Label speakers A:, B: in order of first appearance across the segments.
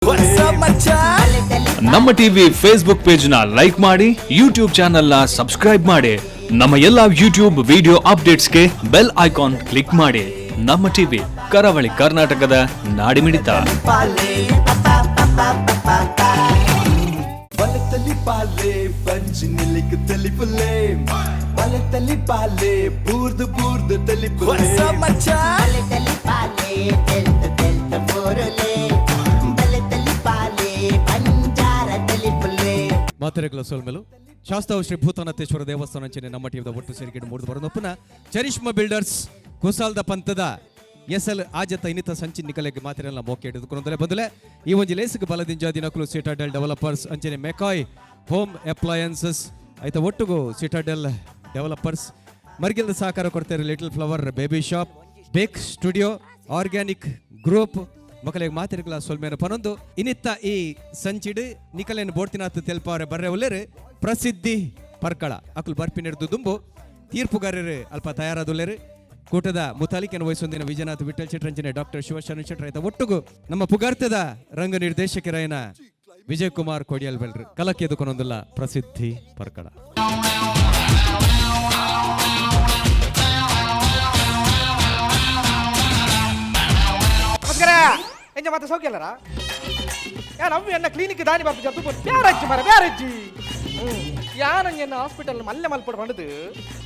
A: What's up, ಮಚ್ಚಾ?
B: ನಮ್ಮ TV Facebook page ನ ಲೈಕ್ ಮಾಡಿ, ಯೂಟ್ಯೂಬ್ ಚಾನೆಲ್ ನ ಸಬ್ಸ್ಕ್ರೈಬ್ ಮಾಡಿ, ನಮ್ಮ ಎಲ್ಲಾ ಯೂಟ್ಯೂಬ್ ವಿಡಿಯೋ ಅಪ್ಡೇಟ್ಸ್ಗೆ ಬೆಲ್ ಐಕಾನ್ ಕ್ಲಿಕ್ ಮಾಡಿ. ನಮ್ಮ ಟಿವಿ, ಕರಾವಳಿ ಕರ್ನಾಟಕದ ನಾಡಿಮಿಡಿತ.
A: ಪಾಲೆ ಬಲತಲಿ ಪಾಲೆ ಬಂಜಿ ನಿಲಿಕ್ ತಲಿಪುಲೆ ಬಲತಲಿ ಪಾಲೆ ಬೂರ್ದು ಬೂರ್ದು ತಲಿಪುಲೆ. What's up, ಮಚ್ಚಾ?
C: ತಲಿ ಪಾಲೆ ತೆಲ್ತ ತೆಲ್ತ ಬೋರಲೆ ಬಲೆ ತಲಿ ಪಾಲೆ ಬಂಜಾರ ತಲಿ ಪುಲ್ಲೆ.
D: ಮಾತೆರೆಗಳ ಸೋಲ್ಮೆಲು ಶಾಸ್ತಾವು ಶ್ರೀ ಭೂತನಾಥೇಶ್ವರ ದೇವಸ್ಥಾನ ಅಂಚನೆ ನಮ್ಮ ಟಿವಿದ ಒಟ್ಟು ಸೇರಿಕೆ ಮೂಡ್ದು ಬರೋದೊಪ್ಪನ ಚರಿಷ್ಮಾ ಬಿಲ್ಡರ್ಸ್ ಕುಸಾಲ್ದ ಪಂಥದ ಎಸ್ ಎಲ್ ಆಜತ ಇನ್ನಿತ ಸಂಚಿ ನಿಕಲೆಗೆ ಮಾತಿರೆಲ್ಲ ಮೋಕೆ ಹಿಡಿದುಕೊಂಡರೆ ಬಂದಲೆ ಈ ಒಂಜಿ ಲೇಸಿಗೆ ಬಲದಿಂಜ ದಿನಕುಲು ಸಿಟಾಡೆಲ್ ಡೆವಲಪರ್ಸ್ ಅಂಚನೆ ಮೆಕಾಯ್ ಹೋಮ್ ಅಪ್ಲಯನ್ಸಸ್ ಆಯ್ತ ಒಟ್ಟುಗು ಸಿಟಾಡೆಲ್ ಡೆವಲಪರ್ಸ್ ಮರ್ಗಿಲ್ದ ಸಹಕಾರ ಕೊಡ್ತಾರೆ. Little flower baby shop, bake studio, organic group ಮಕ್ಕಳಿಗೆ ಮಾತಿರ್ಗಲ ಸೊಲ್ಮೇನ ಪನೊಂದು ಇನ್ನಿತ್ತ ಈ ಸಂಚಿಡು ನಿಕಲೇನು ಬೋಡ್ತಿನಾತ್ ತೆಲ್ಪಾರೆ ಬರ್ರೆ ಉಲ್ಲೇರು ಪ್ರಸಿದ್ಧಿ ಪರ್ಕಳ ಅಕುಲು ಬರ್ಪಿನೆಡ್ದು ದುಂಬು ತೀರ್ಪುಗಾರರು ಅಲ್ಪ ತಯಾರಾದುಲ್ಲೇರು. ಕೂಟದ ಮುತಾಲಿಕೆಯನ್ನು ವಹಿಸೊಂದಿನ ವಿಜಯನಾಥ್ ವಿಠಲ್ ಶೆಟ್ಟರಂಚನೆ ಡಾಕ್ಟರ್ ಶಿವಶರಣ ಶೆಟ್ಟರ್ ಆಯ್ತ ಒಟ್ಟುಗು ನಮ್ಮ ಪುಗಾರ್ತದ ರಂಗ ನಿರ್ದೇಶಕರಾಯನ ವಿಜಯ್ ಕುಮಾರ್ ಕೊಡಿಯಲ್ ಬೆಲ್ರು ಕಲಕ್ಕೆ ಎದುಕೊನೊಂದುಲ್ಲ ಪ್ರಸಿದ್ಧಿ ಪರ್ಕಳ.
E: ನಮಸ್ಕಾರ, ಎಂಜ ಮಾತ ಸೌಖ್ಯಲ್ಲರ? ಯಾನ್ ಅವ್ವಿ ಎನ್ನ ಕ್ಲಿನಿಕ್ ದಾನಿ ಬರ್ಪು ಜದ್ದು ಬ್ಯಾರಜ್ಜಿ ಮರ ಬ್ಯಾರಜ್ಜಿ. ಯಾನಂಗೆ ಎನ್ನ ಹಾಸ್ಪಿಟಲ್ ಮಲ್ಲೆ ಮಲ್ಪಡು ಬಂದದು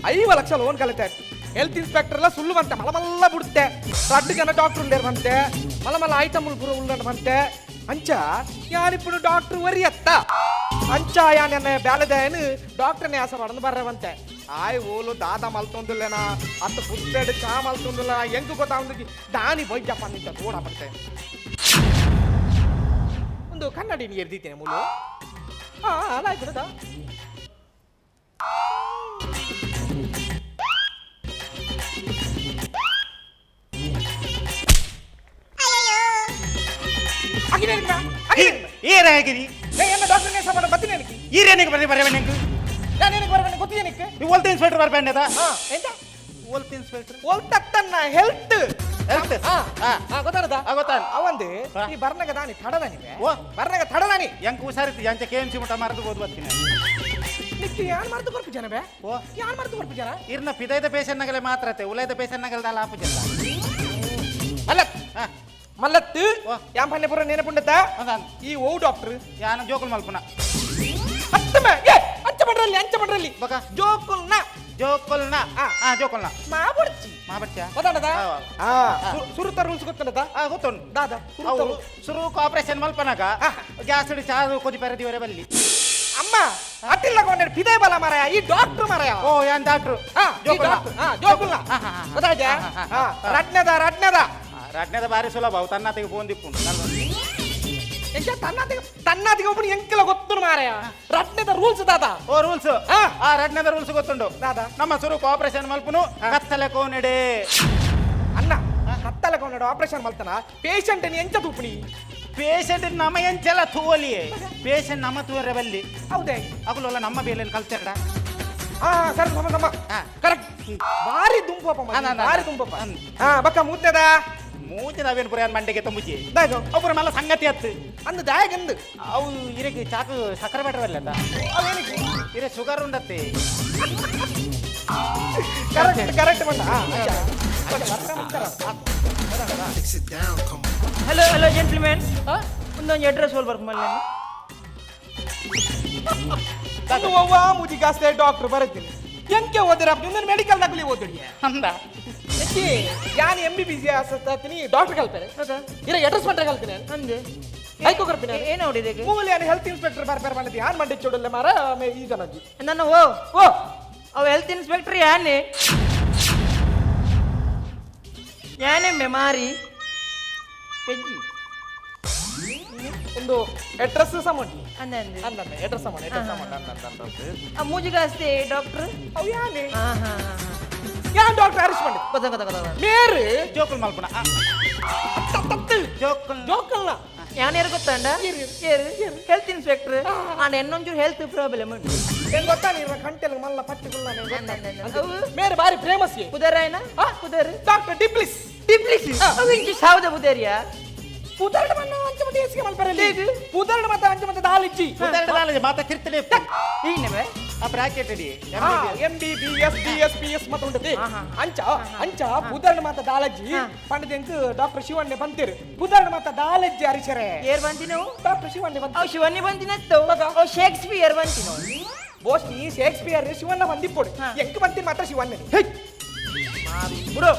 E: 50 ಲಕ್ಷ ಲೋನ್ ಕಲಿತೆ. ಹೆಲ್ತ್ ಇನ್ಸ್ಪೆಕ್ಟರ್ ಎಲ್ಲ ಸುಳ್ಳು ಬಂತೆ, ಮಲ ಮಲ್ಲ ಬಿಡುತ್ತೆ. ರಡ್ಡು ಜನ ಡಾಕ್ಟರ್ ಉಳ್ಳೇರು ಬಂತೆ, ಮಲ ಮಲ್ಲ ಐಟಮ್ ಪೂರ ಉಳ್ಳಂಡ ಬಂತೆ. ಅಂಚ ಯಾನಿಪ್ಪುಡು ಡಾಕ್ಟರ್ ವರಿಯತ್ತ ಅಂಚ ಯಾನ್ ಎನ್ನ ಬ್ಯಾಲದೇನು ಡಾಕ್ಟರ್ನೇ ಆಸೆ ಮಾಡಂದು ಬರ್ರವಂತೆ. ಆಯ್ ಓಲು ದಾದ ಮಲ್ತೊಂದುಲ್ಲೇನಾ ಅತ್ತ ಪುತ್ತೇಡು ಚಾ ಮಲ್ತೊಂದುಲ್ಲ ಎಂಕು ಗೊತ್ತಾವಂದು ದಾನಿ ಬೊಯ್ಯಪ್ಪ ನಿಂತ ತೋಡ ಬರ್ತೆ. ಒಂದು ಕನ್ನಡಿ ನೀರು ಎರ್ದಿದ್ದೇನೆ ಮೂಲು. ಹಾ, ಅಲ್ಲ ಆಯ್ತು.
F: ಏರ ಹೇಗಿರಿ?
E: ಎನ್ನ ಡಾಕ್ಟರ್ ನೇಸ ಮಾಡ ಬತ್ತೀನಿ എനിക്ക്.
F: ಈರೇನಿಗೆ ಬರ್ರಿ ಬರಬೇಡ.
E: ನಾನು ಏನಕ್ಕೆ ಬರಬೇಡ ಗೊತ್ತಿದೆ ನಿಕ್ಕೆ?
F: ನೀವು ಒಲ್ತ ಇನ್ಸ್ಪೆಕ್ಟರ್ ಬರ್ಬೇಡ.
E: ಹಾ, ಎಂತ?
F: ಒಲ್ತ ಇನ್ಸ್ಪೆಕ್ಟರ್?
E: ಒಲ್ತತ್ತನ್ನ ಹೆಲ್ತ್.
F: Health?
E: ಹಾ.
F: ಹಾ.
E: ಹಾ, ಗೊತ್ತಾನದ?
F: ಆ, ಗೊತ್ತಾನ್.
E: ಅವಂದು
F: ಹಾ.
E: ಈ ಬರ್ನಗ ದಾನಿ ತಡದಾನಿವೆ.
F: ಓ.
E: ಬರ್ನಗ ತಡದಾನಿ.
F: ಎಂಕ್ ಹುಷಾರಿತ್ತು ಎಂಚ ಕೆ ಎಂ ಸಿ ಮುಟ ಮರದು ಬೋದು ಬರ್ತೀನಿ.
E: ನಿಕ್ಕೆ ಯಾನ್ ಮರ್ತು ಕೊರ್ಪು ಜನ ಬೇ?
F: ಓ.
E: ಯಾನ್ ಮರ್ತು ಕೊರ್ಪು ಜನ?
F: ಇರ್ನ ಪಿದೈದ ಪೇಷಂಟ್ ನಗಲೆ ಮಾತ್ರ ಅತ್ತೆ, ಉಲೈದ ಪೇಷಂಟ್ ನಗಲ್ದ ಆಪು ಜನ.
E: ಮಲ್ಲತ್.
F: ಹಾ.
E: ಮಲ್ಲತ್ತು.
F: ಓ.
E: ಯಾನ್ ಪನ್ನೆ ಪೂರ ನೆನಪುಂಡತ್ತ?
F: ಅದಾನ್.
E: ಈ ಓ ಡಾಕ್ಟರ್.
F: ಯಾನ ಜೋಕುಲ್ ಮಲ್ಪುನ.
E: ಅತ್ತಮ ಏ ಅಂಚ ಪಡ್ರಲ್ಲಿ ಅಂಚ ಪಡ್ರಲ್ಲಿ.
F: ಬಕ.
E: ಜೋಕುಲ್ನ.
F: ಜೋಕುಲ್ನ.
E: ಆ.
F: ಹಾ, ಜೋಕುಲ್ನ.
E: ಮಾ ಬುಡ್ಚಿ.
F: ಮಾ ಬಡ್ಚ.
E: ಗೊತ್ತಾಂಡದ?
F: ಹಾ.
E: ಹಾ, ಸುರುತ ರೂಲ್ಸ್ ಗೊತ್ತಂಡದ?
F: ಆ, ಗೊತ್ತುಂಟು.
E: ದಾದ ಸುರುತ
F: ಅವು
E: rules?
F: ಸುರುಕು ಆಪರೇಷನ್ ಮಲ್ಪನಾಗ
E: ಹಾ.
F: ಗ್ಯಾಸ್ ಚಾರು ಕೊಜಿ ಪೆರ ದಿವರೆ ಬಲ್ಲಿ.
E: ಅಮ್ಮ ಅಟ್ಟಿಲ್ಲ ಕೊಂಡೆ ಪಿದೆ ಬಲ ಮಾರಾಯ, ಈ ಡಾಕ್ಟರ್ ಮಾರಾಯ.
F: ಓ, ಯಾನ್ ಡಾಕ್ಟ್ರು?
E: ಹಾ, ಈ
F: ಜೋಕುಲ್ನ.
E: ಡಾಕ್ಟರ್. ಹಾ, ಜೋಕುಲ್ನ.
F: ಹಾ, ಹಾ, ಹಾ.
E: ಗೊತ್ತಾಯ್ತಾ?
F: ಹಾ, ಹಾ,
E: ಹಾ.
F: ಹಾ.
E: ರಟ್ನೆದ ರಟ್ನೆದ.
F: ರಟ್ನೆದ ಬಾರಿ ಸುಲಭ, ಅವು ತನ್ನತಿಗೆ ಫೋನ್ ದಿಪ್ಪುಂಡು.
E: ಎಂಚ ತನ್ನತಿಗೆ ತನ್ನತಿಗೆ ಒಬ್ಬನು ಎಂಕಲ ಗೊತ್ತು ಮಾರಾಯ, ರಟ್ನೆದ ರೂಲ್ಸ್ ದಾದ?
F: ಓ, ರೂಲ್ಸ್.
E: ಹಾ.
F: ಆ, ರಟ್ನೆದ ರೂಲ್ಸ್ ಗೊತ್ತುಂಟು.
E: ದಾದ?
F: ನಮ್ಮ ಸುರುಕು ಆಪರೇಷನ್ ಮಲ್ಪುನು ಕತ್ತಲೆ ಕೋನೆಡೆ.
E: ಅಣ್ಣ, ಕತ್ತಲ ಕೊಂಡ ಆಪರೇಷನ್ ಮಲ್ತನ ಪೇಷಂಟ್ ಎಂಚ ತೂಪುಣಿ?
F: ಪೇಷಂಟ್ ನಮ್ಮ ಎಂಚೆಲ್ಲ ತೂವಲಿಯೇ, ಪೇಷಂಟ್ ನಮ್ಮ ತೂವರೆ ಬಲ್ಲಿ.
E: ಹೌದೇ?
F: ಅಗುಲಲ್ಲ ನಮ್ಮ ಬೇಲೆಯನ್ನು ಕಲ್ತಿರಡ.
E: ಹಾ, ಸರ್, ಸಮ ಸಮ.
F: ಹಾ.
E: ಕರೆಕ್ಟ್, ಬಾರಿ ದುಂಪಪ್ಪ.
F: ಅಲ್ಲ, ಅಲ್ಲ,
E: ಬಾರಿ
F: ಅಲ್ಲ.
E: ದುಂಪಪ್ಪ.
F: ಹ್ಮ್.
E: ಹಾ, ಬಕ್ಕ ಮೂತ್ನೆದ?
F: ಮೂಚೆ ನಾವೇನು ಪುರ ಮಂಡೆಗೆ ತುಂಬುಜಿ.
E: ದಾಗೋ?
F: ಒಬ್ಬರ ಮಲ್ಲ ಸಂಗತಿ ಅತ್ತು.
E: ಅಂದು ದಾಯಗಂದು.
F: ಅವು ಇರಕ್ಕೆ ಚಾಕು ಸಕ್ಕರೆ ಬೇಟರ್ ಬರಲ್ಲ.
E: ಅವೇನಕ್ಕೆ?
F: ಇರೆ ಶುಗರ್ ಉಂಡತ್ತೆ.
E: ಕರೆಕ್ಟ್ ಕರೆಕ್ಟ್ ಬಂದ.
G: ಹಲೋ ಹಲೋ ಜೆಂಟ್ಲ್ಮ್ಯಾನ್, ಒಂದೊಂದು ಅಡ್ರೆಸ್ ಹೋಲ್ ಬರ್ಪ ಮಲ್ಲ.
E: ಅದು ಅವ್ವ ಮುಜಿ ಗಾಸ್ತೆ ಡಾಕ್ಟರ್ ಬರತ್ತೀನಿ ಎಂಕೆ ಓದಿರ ನಿನ್ನ ಮೆಡಿಕಲ್ ನಕಲಿ ಓದಿಡಿ.
F: ಅಂದ.
E: ಎಕ್ಕಿ ಯಾನ್ ಎಂ ಬಿ ಬಿ ಸಿ ಆಸತ್ತೀನಿ ಡಾಕ್ಟರ್ ಕಲ್ಪೇನೆ, ಇರ ಅಡ್ರೆಸ್ ಮಂಟ್ರೆ ಕಲ್ತೀನಿ.
G: ಅಂದೆ.
E: ಐಕೋ ಕರ್ಪಿನ.
G: ಏನು ನೋಡಿದೆ?
E: ಮೂಲೆ ಹೆಲ್ತ್ ಇನ್ಸ್ಪೆಕ್ಟರ್ ಬಾರ್ ಬಾರ್ ಮಾಡಿದ್ದು ಯಾನ್ ಮಂಡಿ ಚೋಡಲ್ಲ ಮಾರ ಮೇ ಈ ಜನಜಿ.
G: ನನ್ನ ಓ.
E: ಓ.
G: ಅವ ಹೆಲ್ತ್ ಇನ್ಸ್ಪೆಕ್ಟರ್ ಯಾನೆ ಯಾನೆಂಬೆ ಮಾರಿ ಪೆಜ್ಜಿ.
E: ಒಂದು ಅಡ್ರೆಸ್ ಸಮಂಡಿ.
G: ಅಂದೆ ಅಂದೆ.
E: ಅಂದ ಅಡ್ರೆಸ್ ಸಮಂಡಿ, ಅಡ್ರೆಸ್ ಸಮಂಡಿ ಅಂದ ಅಂದ ಅಂದ.
G: ಆ ಮೂಜಿಗಾಸ್ತಿ ಡಾಕ್ಟರ್.
E: ಅವ್ ಯಾನೆ?
G: ಹಾ ಹಾ ಹಾ.
E: ಯಾನ್ ಡಾಕ್ಟರ್ ಹರೀಶ್ ಮಂಡಿ.
G: ಗೊತ್ತ ಗೊತ್ತ ಗೊತ್ತ.
E: ಮೇರು
F: ಜೋಕುಲ್ ಮಲ್ಪುನ
E: ತತ್ತು.
F: ಜೋಕುಲ್.
E: ಜೋಕಲ್ನ.
G: ಯಾನ್ಯಾರು ಗೊತ್ತಂಡ? ಹೆಲ್ತ್ ಇನ್ಸ್ಪೆಕ್ಟರ್ ಆಂಡ ಎನ್ನೊಂಚೂರು ಹೆಲ್ತ್ ಪ್ರಾಬ್ಲಮ್ ಉಂಟು.
E: ಏನ್ ಗೊತ್ತಾ, ನೀನು ಕಂಟೆಲ್ ಮಲ್ಲ ಪಟ್ಟಿಗುಲ್ಲ.
G: ಅಂದ, ಅಂದ, ಅಂದ. ಅವು
E: ಮೇರೆ ಬಾರಿ ಫೇಮಸ್.
G: ಪುದರಾಯನ ಪುದರ್?
E: ಡಾಕ್ಟರ್ ಡಿಪ್ಲಿಸ್.
G: ಡಿಪ್ಲಿಸಿ. ಅವು ಇಂಚಿ ಸಾವದ ಪುದರಿಯಾ?
E: ಪುದರ್ಡ್ ಮನ್ನ ಅಂಚ ಮತ್ತೆ ಎಸ್ಗೆ ಮಲ್ಪರಲ್ಲಿ ಪುದರ್ಡ್ ಮತ್ತೆ ಅಂಚ ಮತ್ತೆ ದಾಲಿಜ್ಜಿ
F: ಪುದರ್ಡ್ ದಾಲಜಿ ಮಾತ ತಿರ್ತಡೆ
G: ಈನವೆ
F: ಆ ಬ್ರಾಕೆಟ್ ಅಡಿ
E: M B B S D S P S ಮತ್ತೆ ಉಂಟದೆ ಅಂಚ ಅಂಚ ಪುದರ್ಡ್ ಮಾತ ದಾಲಜ್ಜಿ ಪಂಡದೆಂಕ್ ಡಾಕ್ಟರ್ ಶಿವಣ್ಣೆ ಬಂತೀರು ಪುದರ್ಡ್ ಮಾತ ದಾಲಜ್ಜಿ ಹರಿಶರೆ
G: ಏರ್ ಬಂತಿನವು
E: ಡಾಕ್ಟರ್ ಶಿವಣ್ಣೆ ಬಂತ
G: ಅವು ಶಿವನ್ನಿ ಬಂತಿನತ್ತು ಅವು ಶೇಕ್ಸ್ಪಿಯರ್ ಬಂತಿನವು
E: ಬೋಸ್ ನೀ ಶೇಕ್ಸ್ಪಿಯರ್ ಶಿವಣ್ಣ ಬಂದಿಪ್ಪೋಡು ಎಂಕ್ ಬಂತೀನಿ ಮಾತ್ರ ಶಿವಣ್ಣೆ
G: ಬಿಡು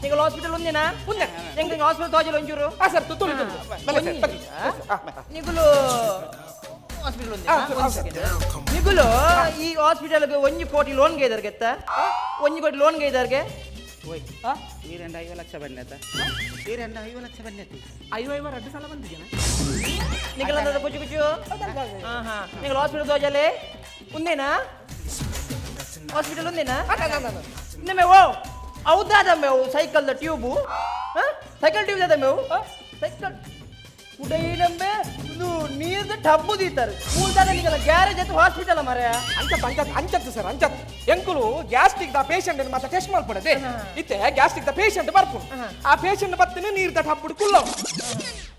G: ನೀವು ಹಾಸ್ಪಿಟಲ್ ಒಂದಿನ
E: ಉಂದೆ.
G: ಎಂಕ್ ಹಾಸ್ಪಿಟಲ್ ತೋಜಲ್ ಒಂಚೂರು
E: ಆ ಸರ್ ತುತ್ತೂರು
G: ನಿಗುಲು ಹಾಸ್ಪಿಟಲ್ ಒಂದಿನ ನಿಗುಲು ಈ ಹಾಸ್ಪಿಟಲ್ಗೆ 1 ಕೋಟಿ ಲೋನ್ ಗೈದರ್ಗೆತ್ತ 1 ಕೋಟಿ ಲೋನ್ ಗೈದರ್ಗೆ
F: ಓಯ್ ಈ 2 5 ಲಕ್ಷ ಬನ್ನತ ಈ 2 5 ಲಕ್ಷ ಬನ್ನತಿ
E: ಐವ ಐವ 2 ಸಲ ಬಂದಿದ್ದೇನೆ
G: ನಿಗಲ ಕುಚು ಕುಚು ನಿಗಲು ಹಾಸ್ಪಿಟಲ್ ತೋಜಲೆ ಉಂದೇನಾ ಹಾಸ್ಪಿಟಲ್ ಉಂದೇನಾ ಇನ್ನೊಮ್ಮೆ ಓ ಹೌದಾದ ಮೇವು ಸೈಕಲ್ ಟ್ಯೂಬು ಸೈಕಲ್ ಟ್ಯೂಬ್ ದಾದ ಮೇವು ಸೈಕಲ್ ಉಡೈನಂಬೆ ಇದು ನೀರ್ದ ಟಬ್ಬು ದೀತಾರೆ ಮೂಲ್ದಾದ ನಿಗಲ ಗ್ಯಾರೇಜ್ ಅಥವಾ ಹಾಸ್ಪಿಟಲ್ ಮರ
E: ಅಂಚತ್ ಅಂಚತ್ ಅಂಚತ್ತು ಸರ್ ಅಂಚತ್ ಎಂಕುಲು ಗ್ಯಾಸ್ಟ್ರಿಕ್ the patient ಮಾತ್ರ ಟೆಸ್ಟ್ ಮಾಡ್ಕೊಡದೆ ಇತ್ತೆ ಗ್ಯಾಸ್ಟ್ರಿಕ್ the patient ಬರ್ಪುಂಡು ಆ ಪೇಷಂಟ್ ಬತ್ತಿನ ನೀರ್ the ಟಬ್ಬುಡು ಕುಲ್ಲವು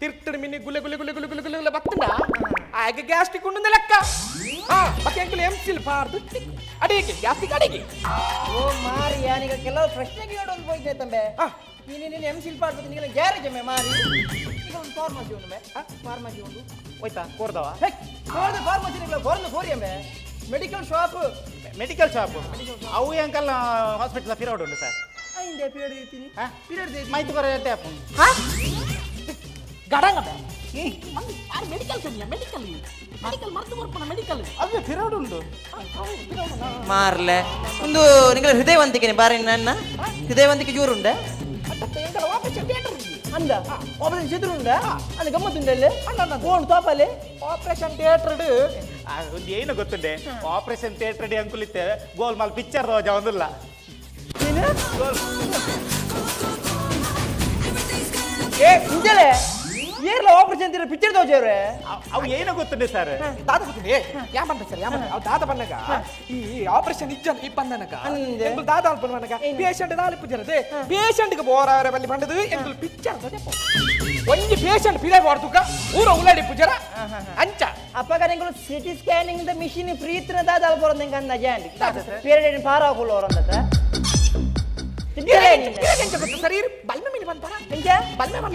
E: ತಿರ್ತಡು ಮಿನಿ ಗುಲೆ ಗುಲೆ ಗುಲೆ ಗುಲೆ ಗುಲೆ ಗುಲೆ ಗುಲೆ ಬತ್ತಂಡ ಆಗ ಗ್ಯಾಸ್ಟ್ರಿಕ್ ಉಂಡು ಲೆಕ್ಕ ಮತ್ತೆ ಎಂಕುಲು ಎಂ ಸಿಲ್ ಪಾರ್ದು ಅಡಿಗೆ ಗ್ಯಾಸ್ಟ್ರಿಕ್ ಅಡಿಗೆ
G: ಓ ಮಾರಿಯಾ ನಿಗ ಕೆಲವು ಪ್ರಶ್ನೆಗೆ ಒಂದು ಹೋಯ್ತೆ ತಂಬೆ ನೀನು ನೀನು ಎಂ ಸಿಲ್ ಪಾಡ್ಬೋದು ನಿಗಲ ಗ್ಯಾರೇಜ್ ಅಮ್ಮೆ ಮಾರಿ ಈಗ ಒಂದು ಫಾರ್ಮಸಿ ಉಂಡು ಮೇ ಫಾರ್ಮಸಿ ಉಂಡು
F: ಹೋಯ್ತಾ ಕೋರ್ದವ
G: ಕೋರ್ದು ಫಾರ್ಮಸಿ ನಿಗಲ ಕೋರ್ದು ಕೋರಿ ಅಮ್ಮೆ ಮೆಡಿಕಲ್ ಶಾಪ್
F: ಮೆಡಿಕಲ್ ಶಾಪ್ ಅವು ಎಂಕಲ್ ಹಾಸ್ಪಿಟಲ್ ಫಿರೋಡ್ ಉಂಟು ಸರ್
G: ಅయింದೆ ಪೀರಿಯಡ್ ಐತೀನಿ ಪೀರಿಯಡ್ ಐತಿ
F: ಮೈತ್ ಕೊರ ಟ್ಯಾಪ್
G: ಹಾ
E: ಗಡಂಗ ಮೆಡಿಕಲ್ ಮೆಡಿಕಲ್ ಮೆಡಿಕಲ್ ಮರ್ತು ಬರ್ಪಣ ಮೆಡಿಕಲ್
F: ಅದು ಫಿರೋಡ್ ಉಂಟು
G: ಮಾರ್ಲೆ ಒಂದು ನಿಂಗಳ ಹೃದಯವಂತಿಕೆ ಬಾರಿ ನನ್ನ ಹೃದಯವಂತಿಕೆ ಜೋರುಂಡ ಅಂದ ಆಪರೇಷನ್ ಥಿಯೇಟರ್ ಉಂಡ ಅಲ್ಲಿ ಗಮ್ಮತ್ತುಂಡಲ್ಲಿ ಫೋನ್ ತೋಪಲ್ಲಿ
E: ಆಪರೇಷನ್ ಥಿಯೇಟರ್
F: ಒಂದು ಏನು ಗೊತ್ತುಂಡೆ ಆಪರೇಷನ್ ಥಿಯೇಟರ್ ಡಿ ಅಂಕುಲಿತ್ತೆ ಗೋಲ್ಮಾಲ್ ಪಿಕ್ಚರ್ ರೋಜ ಒಂದಿಲ್ಲ
G: ಏ ಇಂಜಲೆ ಏರ್ಲ ಆಪರೇಷನ್ ಥಿಯೇಟರ್ ಪಿಕ್ಚರ್ ತೋಜೇವ್ರೆ
F: ಅವು ಏನು ಗೊತ್ತುಂಡೆ ಸರ್
E: ದಾದ ಗೊತ್ತಿದೆ ಯಾಮಂತ ಸರ್ ಯಾಮಂತ ಅವ್ ದಾದ ಬನ್ನಗ ಈ ಆಪರೇಷನ್ ಇಜ್ಜನ್ ಈ ಬಂದನಗ ಎಂಕುಲು ದಾದ ಅಲ್ಪ ಬನ್ನಗ ಪೇಷಂಟ್ ದಾಲಿಪ್ಪು ಜನತೆ ಪೇಷಂಟ್ ಗೆ ಬೋರಾವರೆ ಬಲ್ಲಿ ಬಂಡದು ಎಂಕುಲು ಪಿಕ್ಚರ್ ಒಂಜಿ ಪೇಷಂಟ್ ಪಿದೆ ಬಾರ್ದುಕ ಊರ ಉಳ್ಳಾಡಿ ಪುಜರ ಅಂಚ
G: ಅಪ್ಪಗ ನಿಂಗಳು CT scanning the machine free ಇತ್ತಿನ ದಾದ ಅಲ್ಪ ಬರೋದು ಅಂದಾಜ ಪೀರಿಯಡ್ ಪಾರ ಹಾಕುಲ್ಲ ಅವರಂದತ
E: ಸರಿ ಬಲ್ಮೆ ಮೀನು ಬಂತಾರ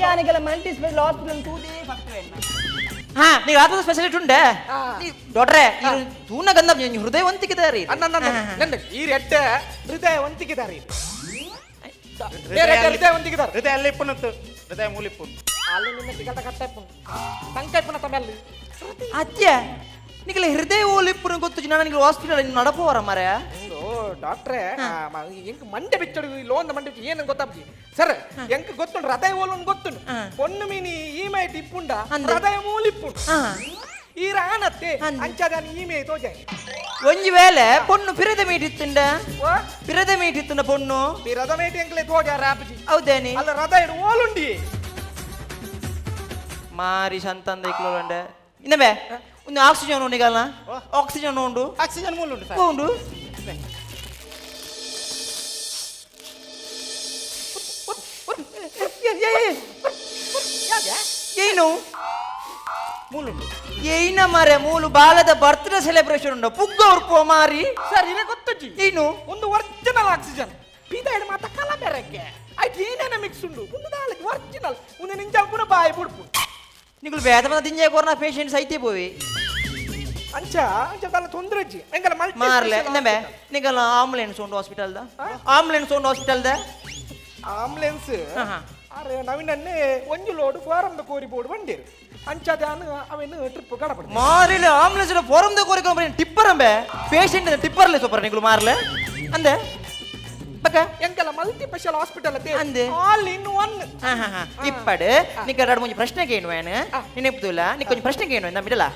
G: ಯಾನಿಗೆಲ್ಲ ಮಲ್ಟಿ ಸ್ಪೆಷಲ್ ಹಾಸ್ಪಿಟಲ್ ತೂದೇ ಹಾ ನೀವು ಆತ್ಮದ ಸ್ಪೆಷಲಿಸ್ಟ್ ಉಂಡೆ ದೊಡ್ರೆ ತೂನ ಗಂಧ ಹೃದಯವಂತಿಕೆ
E: ಅನ್ನ ನನ್ನ ಈ ರೆಟ್ಟೆ ಹೃದಯವಂತಿಕೆದಾರಿ ಹೃದಯವಂತಿಕೆದಾರ
F: ಹೃದಯ ಅಲ್ಲಿ ಇಪ್ಪುನತ್ತು ಹೃದಯ ಮೂಲಿಪ್ಪು
E: ಅಲ್ಲಿ ನಿನ್ನ ಟಿಕೆಟ ಕಟ್ಟೆಪ್ಪು ಸಂಕೈಪುನ ತಮ್ಮಲ್ಲಿ
G: ಅತ್ಯ ನಿಗಲ ಹೃದಯ ಓಲಿಪ್ಪುನ ಗೊತ್ತು ನಾನು ನಿಗಲ ಹಾಸ್ಪಿಟಲ್ ನಡಪೋರ ಮರ
E: ಇಂದು ಡಾಕ್ಟ್ರೇ ಎಂಕ್ ಮಂಡೆ ಬಿಚ್ಚಡು ಲೋನ್ ಮಂಡೆ ಬಿಚ್ಚು ಏನು ಗೊತ್ತಾಪಿ ಸರ್ ಎಂಕ್ ಗೊತ್ತುಂಡು ಹೃದಯ ಓಲುಂಡು ಗೊತ್ತುಂಡು ಪೊಣ್ಣು ಮೀನಿ ಈ ಮೈಟ್ ಇಪ್ಪುಂಡ ಹೃದಯ ಮೂಲಿಪ್ಪುಂಡು ಈ ರಾಣತ್ತೆ ಅಂಚಾದಾನ ಈ ಮೇ ತೋಜೆ
G: ಒಂಜಿ ವೇಳೆ ಪೊಣ್ಣು ಪಿರದ ಮೀಟಿತ್ತುಂಡ ಪಿರದ ಮೀಟಿತ್ತುಂಡ ಪೊಣ್ಣು
E: ಪಿರದ ಮೇಟಿ ಎಂಕ್ಲೆ ತೋಜ ರಾಪಜಿ
G: ಹೌದೇನಿ
E: ಅಲ್ಲ ಹೃದಯ ಓಲುಂಡಿ
G: ಮಾರಿ ಸಂತಂದ ಇಕ್ಲೋಂಡೆ ಇನ್ನವೇ ಒಂದು ಆಕ್ಸಿಜನ್ ಉಂಡು ನಿಗಲ್ನ ಆಕ್ಸಿಜನ್ ಉಂಡು
F: ಆಕ್ಸಿಜನ್ ಮೂಲ ಉಂಟು ಸರ್
G: ಉಂಡು ಏನು
F: ಮೂಲುಂಡು
G: ಏನ ಮಾರೆ ಮೂಲು ಬಾಲದ ಬರ್ತ್ಡೇ ಸೆಲೆಬ್ರೇಷನ್ ಉಂಡು ಪುಗ್ಗ ಉರ್ಪೋ ಮಾರಿ
E: ಸರ್ ಇದೇ ಗೊತ್ತಜ್ಜಿ
G: ಏನು
E: ಒಂದು ಒರಿಜಿನಲ್ ಆಕ್ಸಿಜನ್ ಪೀತ ಮಾತ ಕಲ ಬೆರಕೆ ಆಯ್ತು ಏನೇನ ಮಿಕ್ಸ್ ಉಂಡು ಒಂದು ದಾಲಕ್ಕೆ ಒರಿಜಿನಲ್ ಒಂದು ನಿಂಜಲ್ ಕೂಡ ಬಾಯಿ ಬುಡ್ಪು
G: ನಿಗುಲು ಬೇದ ಬಂದ ದಿಂಜೆ ಕೊರ್ನ ಪೇಷಂಟ್ಸ್ ಐತೆ ಪೋವಿ
E: ಅಂಚ ಅಂಚ ದಾಲ ತೊಂದರೆ ಅಜ್ಜಿ ಎಂಗಲ ಮಲ್ಟಿ
G: ಮಾರ್ಲೆ ಇನ್ನಬೆ ನಿಗಲ ಆಂಬುಲೆನ್ಸ್ ಉಂಡು ಹಾಸ್ಪಿಟಲ್ the ambulance ಉಂಡು ಹಾಸ್ಪಿಟಲ್ the
E: ambulance ಅರೆ ನವೀನನ್ನೇ ಒಂಜಿ ಲೋಡು ಫಾರಂ ದ ಕೋರಿ ಬೋರ್ಡ್ ಬಂದಿರು ಅಂಚ ದಾನ ಅವೇನು ಟ್ರಿಪ್ ಕಡಪಡ
G: ಮಾರಿಲೆ ಆಂಬುಲೆನ್ಸ್ ಫಾರಂ the ಕೋರಿ ಕಂಪನಿ ಟಿಪ್ಪರ್ ಅಂಬೆ ಪೇಷಂಟ್ ಟಿಪ್ಪರ್ಲೆ ಸೂಪರ್ ನಿಗುಲು ಮಾರ್ಲೆ ಅಂದೆ ಬಕ್ಕ
E: ಎಂಕಲ ಮಲ್ಟಿ ಸ್ಪೆಷಲ್ ಹಾಸ್ಪಿಟಲ್ ಅತ್ತೆ
G: ಅಂದೆ.
E: ಆಲ್ ಇನ್ ಒನ್
G: ಇಪ್ಪಡು ನಿಕ್ಕ ಎರಡು ಮುಂಜಿ ಪ್ರಶ್ನೆ ಕೇನು ಏನು ನೆನಪುದಿಲ್ಲ ನಿಕ್ಕ ಒಂಜಿ ಪ್ರಶ್ನೆ ಕೇನು ನಮ್ಮ ಮಿಡಲ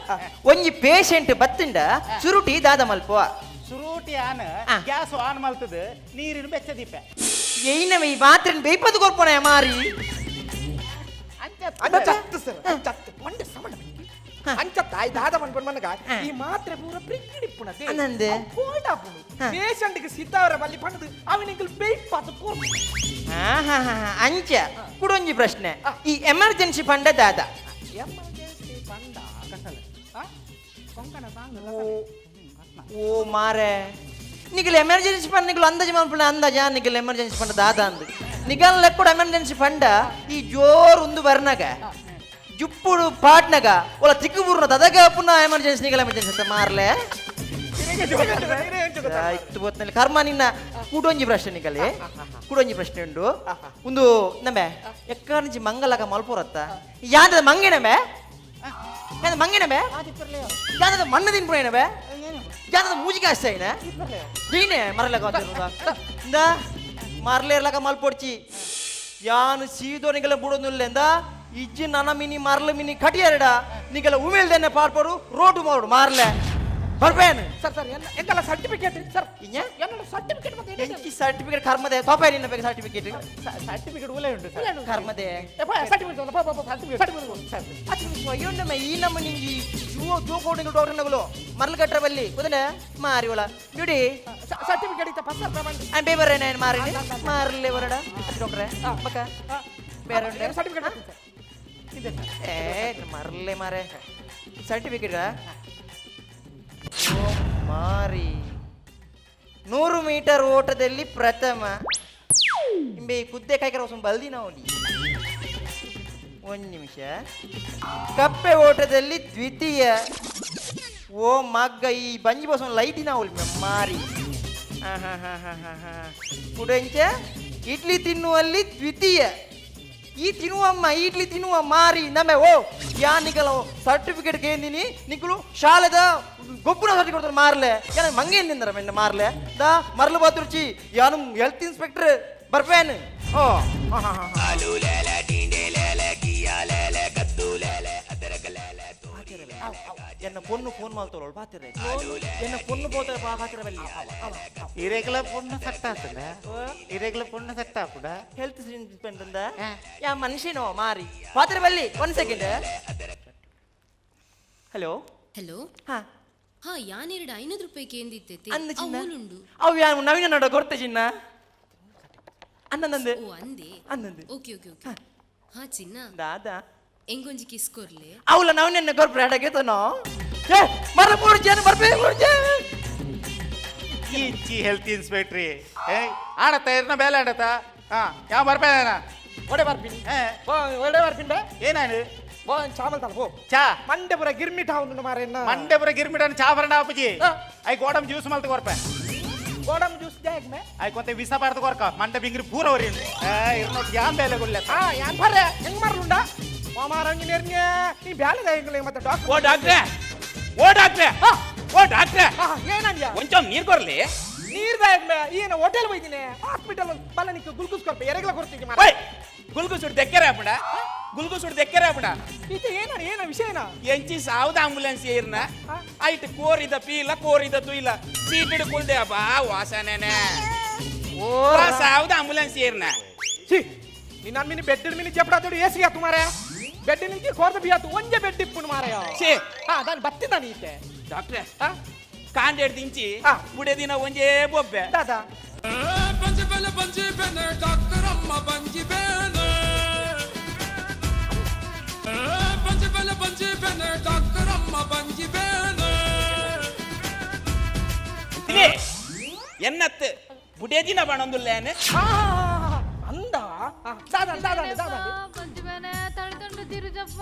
G: ಒಂಜಿ ಪೇಷಂಟ್ ಬತ್ತಿಂಡ ಸುರುಟಿ ದಾದ ಮಲ್ಪುವ
F: ಸುರೂಟಿ ಆನ್ ಗ್ಯಾಸ್ ಆನ್ ಮಲ್ತದ ನೀರಿನ ಬೆಚ್ಚ ದೀಪ
G: ಏನ ಈ ಮಾತ್ರೆ ಬೇಯ್ಪದು ಕೊರ್ಪೋಣ ಮಾರಿ
E: ಅಂಚತ್ತು ಸರ್ ಅಂಚತ್ತು ಮಂಡೆ ಸಮಣ ಅಂಚತ್ತ ಆಯ್ ದಾದ ಮನ್ಪನ್ ಮನಗ ಈ ಮಾತ್ರೆ ಪೂರ ಫ್ರಿಡ್ಜ್ ಇಪ್ಪುನತೆ
G: ಅಂದಂದೆ.
E: ಕೋಲ್ಡ್ ಆಪುಂಡು ಪೇಷಂಟ್ ಗೆ ಸಿತಾವರ ಬಲ್ಲಿ ಪಂಡದು ಅವನಿಗೆ ಬೇಯ್ಪಾತು ಕೋರ್ಪು
G: ಅಂಚ ಕುಡೊಂಜಿ ಪ್ರಶ್ನೆ, ಈ ಎಮರ್ಜೆನ್ಸಿ ಫಂಡ ದಾದ?
E: ಎಮರ್ಜೆನ್ಸಿ ಫಂಡ ಕೊಂಕಣ ಸಾಂಗ್.
G: ಓ ಮಾರೆ, ನಿಗಲ್ ಎಮರ್ಜೆನ್ಸಿ ಫಂಡ್ ನಿಗಲ್ ಅಂದಾಜು ಮನ್ಪುಣ ಅಂದಾಜ ನಿಗಲ್ ಎಮರ್ಜೆನ್ಸಿ ಫಂಡ್ ದಾದ ಅಂದು ನಿಗಲ್ ಲೆಕ್ಕಡ. ಎಮರ್ಜೆನ್ಸಿ ಫಂಡ ಈ ಜೋರು ಉಂದು ಬರ್ನಾಗ ಜುಪ್ಪುಡು ಪಾಟ್ನಾಗ ಒಲ ತಿಕ್ಕು ಬೂರ್ನ ದದಗ ಪುನಃ ಎಮರ್ಜೆನ್ಸಿ. ನಿಗಲ್ ಎಮರ್ಜೆನ್ಸಿ ಅಂತ ಮಾರ್ಲೆ ಇತ್ತು ಗೊತ್ತಿಲ್ಲ ಕರ್ಮ ನಿನ್ನ. ಕೂಡೊಂಜಿ ಪ್ರಶ್ನೆ ನಿಗಲಿ, ಕೂಡೊಂಜಿ ಪ್ರಶ್ನೆ ಉಂಡು. ಒಂದು ನಮ್ಮೆ ಎಕ್ಕಂಜಿ ಮಂಗಲಗ ಮಲ್ಪುರತ್ತ ಯಾಂದದ ಮಂಗಿನಮೆ, ಯಾಂದ ಮಂಗಿನಮೆ, ಯಾಂದದ ಮಣ್ಣು ತಿನ್ಪುಣವೆ, ಯಾಂದದ ಮೂಜಿಗೆ ಅಷ್ಟೈನ ದೀನೆ ಮರಲಗ ಇಂದ ಮರ್ಲೇರ್ಲಕ ಮಲ್ಪೊಡ್ಚಿ. ಯಾನು ಸೀದೋ ನಿಗಲ ಬುಡೊಂದುಲ್ಲೆಂದ ಇಜ್ಜಿ ನನ ಮಿನಿ ಮರ್ಲ ಮಿನಿ ಕಟಿಯರಡ ನಿಗಲ ಉಮೇಲ್ದೆನ್ನೆ ಪಾಡ್ಪಡು ರೋಟು ಮಾಡು ಮಾರ್ಲೆ ಬರ್ಬೇನು.
E: ಸರ್ ಸರ್, ಎಂತೆಲ್ಲ ಸರ್ಟಿಫಿಕೇಟ್ ಸರ್?
G: ಇഞ്ഞ?
E: என்னோட ಸರ್ಟಿಫಿಕೇಟ್ ಮತ್ತೆ
G: ಎಂಚಿ ಸರ್ಟಿಫಿಕೇಟ್ ಕರ್ಮದೆ ತೋಪಾಯ ನಿನ್ನ ಬೇಕು ಸರ್ಟಿಫಿಕೇಟ್.
F: ಸರ್ಟಿಫಿಕೇಟ್ ಉಲೇ ಉಂಟು ಸರ್.
G: ಕರ್ಮದೆ.
E: Certificate certificate sir.
G: ಅಚ್ಚ ಸ್ವಯಂಡಮ ಈ ನಮ್ಮ ನಿಂಜಿ ಜೂವ ಜೂಕೋಡಿಂಗ್ ಡಾಕ್ಟರ್ ನಗಲು ಮರ್ಲು ಕಟ್ಟರ ಬಲ್ಲಿ ಗೊತ್ತನೆ ಮಾರಿ ಒಳ ಡ್ಯೂಟಿ.
E: ಸರ್ಟಿಫಿಕೇಟ್ ಇತ್ತ ಪಸ್ಸರ್ ಪ್ರಮಾಣ.
G: ಆ ಬೇಬರ್ ಏನೇನು ಮಾರಿ ಮಾರಲೆ ಬರಡ ಡಾಕ್ಟ್ರೆ ಬಕ್ಕ ಬೇರೆ ಉಂಟು.
E: ಸರ್ಟಿಫಿಕೇಟ್ ಸರ್ ಇದೆ.
G: ಏ ಮರ್ಲೆ ಮಾರೆ ಸರ್ಟಿಫಿಕೇಟ್ ಮಾರಿ. 100 ಮೀಟರ್ ಓಟದಲ್ಲಿ ಪ್ರಥಮ ಇಂಬೆ ಕುದ್ದೆ ಕಾಯ್ಕರ ಹೊಸ ಬಲ್ದಿ ನಾವು. ಒಂದು ನಿಮಿಷ. ಕಪ್ಪೆ ಓಟದಲ್ಲಿ ದ್ವಿತೀಯ. ಓ ಮಗ್ಗ, ಈ ಬಂಜಿ ಬಸ್ ಲೈಟಿ ನಾವು ಮಾರಿ. ಹಾ ಹಾ ಹಾ ಹಾ ಹಾ ಹಾ ಕುಡಂಚ ಇಡ್ಲಿ ತಿನ್ನುವಲ್ಲಿ ದ್ವಿತೀಯ. ಈ ತಿನ್ನುವಮ್ಮ ಇಡ್ಲಿ ತಿನ್ನುವ ಮಾರಿ ನಮ್ಮೆ. ಓ ಯಾ ನಿಗಲ ಸರ್ಟಿಫಿಕೇಟ್ ಕೇಂದಿನಿ. ನಿಕುಲು ಶಾಲೆದ ಗೊಬ್ಬರ ಸರ್ಟಿಫಿಕೇಟ್ ಕೊಡ್ತಾರೆ ಮಾರ್ಲೆ. ಏನ ಮಂಗೇನ್ ತಿಂದರ ಮೆನ್ನ ಮಾರ್ಲೆ ದಾ ಮರ್ಲು ಬಾತುರ್ಚಿ. ಯಾನು ಹೆಲ್ತ್ ಇನ್ಸ್ಪೆಕ್ಟರ್ ಬರ್ಪೇನು. ಓ ಹಾ ಹಾ ಹಾ. ಎನ್ನ ಪೊನ್ನು ಫೋನ್ ಮಾಡ್ತೋಳು ಬಾತಿರ. ಎನ್ನ ಪೊನ್ನು ಪೋತ ಬಾತಿರ ಬಲ್ಲಿ.
F: ಇರೆಗ್ಲ ಪೊಣ್ಣು ಸೆಟ್ ಆತದ, ಇರೆಗ್ಲ ಪೊಣ್ಣು ಸೆಟ್ ಆಪುಡ.
G: ಹೆಲ್ತ್ ಇನ್ಸ್ಪೆಕ್ಟರ್ ಯಾ ಮನುಷ್ಯನೋ ಮಾರಿ ಪಾತ್ರ ಬಲ್ಲಿ. One second. ಹಲೋ.
H: ಹಲೋ.
G: ಹಾ.
H: ಹಾ, ಯಾನೆರಡು 500 ರೂಪಾಯಿ ಕೇಂದಿತ್ತೈತೆ.
G: ಅಂದ ಚಿನ್ನ.
H: ಉಂಡು.
G: ಅವು ಯಾ ನವೀನ ನಡ ಕೊರ್ತೆ ಚಿನ್ನ ಅನ್ನಂದು.
H: ಓ ಅಂದೆ.
G: ಅನ್ನಂದು.
H: Okay okay okay. ಹಾ ಚಿನ್ನ.
G: ದಾದಾ?
H: ಎಂಗೊಂಜಿ ಕಿಸ್ ಕೊರ್ಲೆ.
G: ಅವಳ ನವೀನ ಕೊರ್ಪೆ ಅಡಗೆತನೋ. ಏ ಮರ ಮೂರು ಜನ ಬರ್ಪೆ ಮೂರು ಜನ.
F: ಇಚ್ಚಿ ಹೆಲ್ತ್ ಇನ್ಸ್ಪೆಕ್ಟ್ರಿ. ಏಯ್ ಆಡತ್ತ ಇರ್ನ ಬೇಲೆ ಆಡತ್ತ. ಹಾ ಯಾವ ಬರ್ಪೇನ?
E: ಒಡೆ ಬರ್ಪಿನಿ.
F: ಏ.
E: ಒಡೆ ಬರ್ಪಿನಿ ಬೇ.
F: ಏನಾನು?
E: ಬೋ ಚಾಮಲ್ ತಲ ಬೋ.
F: ಚಾ.
E: ಮಂಡೆಪುರ ಗಿರ್ಮಿಟ್ ಹಾವುಂಡು ಮಾರೆ ಎನ್ನ.
F: ಮಂಡೆಪುರ ಗಿರ್ಮಿಟನ್ ಚಾ ಬರಣ ಅಪ್ಪಜಿ.
E: ಆ.
F: I ಗೋಡಂಬಿ ಜ್ಯೂಸ್ ಮಲ್ತ ಕೊರ್ಪೆ.
E: ಗೋಡಂಬಿ ಜ್ಯೂಸ್ ಜಾಗ್ ಮೇ.
F: I కొంత ವಿಸ ಪಾಡ್ದು ಕೊರ್ಕ ಮಂಡೆ ಬಿಂಗ್ರಿ ಪೂರ ಒರಿಯುಂಡು. ಏ ಇರ್ನೋಟ್ ಯಾನ್ ಬೇಲೆ ಗುಲ್ಲೆ.
E: ಆ ಯಾನ್ ಬರ್ರೆ ಹೆಂಗ್ ಮಾರ್ಲುಂಡ ಮಾಮಾರಂಗಿ ನೇರ್ನ್ಯ ನೀ ಬ್ಯಾಲೆ ದಾಯಂಗುಲೆ ಮತ್ತೆ ಡಾಕ್ಟರ್.
I: ಓ ಡಾಕ್ಟ್ರೆ, ಓ ಡಾಕ್ಟ್ರೆ, ಓ ಡಾಕ್ಟ್ರೆ.
E: ಏನಂದ್ಯಾ?
I: ಒಂಚೂರು ನೀರ್ ಕೊರ್ಲಿ.
E: ನೀರ್ ದಾಯಕ್ ಮೇ ಈನ ಹೋಟೆಲ್ ಹೋಯ್ದಿನಿ ಹಾಸ್ಪಿಟಲ್ ಬಲ್ಲ ನಿಕ್ಕ ಗುಲ್ಕುಸ್ ಕೊರ್ಪೆ ಎರೆಗ್ಲ ಕೊರ್ತಿಗೆ ಮಾರ.
I: ಓಯ್ ಗುಲ್ಗುಸುಡ್ ದೆಕ್ಕೆರೆ ಅಪ್ಪಡ, ಗುಲ್ಗುಸುಡ್ ದೆಕ್ಕೆರೆ ಅಪ್ಪಡ.
E: ಇದು ಏನ ಏನ ವಿಷಯನ?
I: ಎಂಚಿ ಸಾವ್ದ ಆಂಬುಲೆನ್ಸ್ ಏರ್ನ ಐಟ್ ಕೋರಿದ ಪೀಲ ಕೋರಿದ ತುಯಿಲ ಸೀಟ್ ಕುಲ್ದೆ ಅಬ್ಬಾ ವಾಸನೆನೆ.
G: ಓ
I: ಸಾವ್ದ ಆಂಬುಲೆನ್ಸ್ ಏರ್ನ.
E: ಛೀ ನಿನ್ನ ಮಿನಿ ಬೆಡ್ ಮಿನಿ ಜಪಡಾತೋಡು ಏಸಿ ಆತು ಮಾರಾಯ. ಬೆಡ್ ನಿಂಕಿ ಕೋರ್ದ ಬಿಯಾತು ಒಂಜೆ ಬೆಡ್ ಇಪ್ಪುನು ಮಾರಾಯ.
I: ಛೀ.
E: ಹಾ ದಾನ್ ಬತ್ತಿದ ನೀತೆ.
I: ಡಾಕ್ಟ್ರೆ
E: ಹಾ
I: ಕಾಂಡೆಡ್ ದಿಂಚಿ
E: ಆ.
I: ಬುಡೆ ದಿನ ಒಂಜೇ ಬೊಬ್ಬೆ.
E: ದಾದಾ?
I: ತಿಳಿ ಎನ್ನತ್ತು ಬುಡೆ ದಿನ ಬಣೊಂದುಲ್ಲೇನೆ.
E: ಹಾ ಅಂದ ದಾದಾ ದಾದಾ ದಾದಾ.
J: ಮಂಜು ಬೇನೆ ತಳ್ಕೊಂಡು ತಿರುಜಪ್ಪ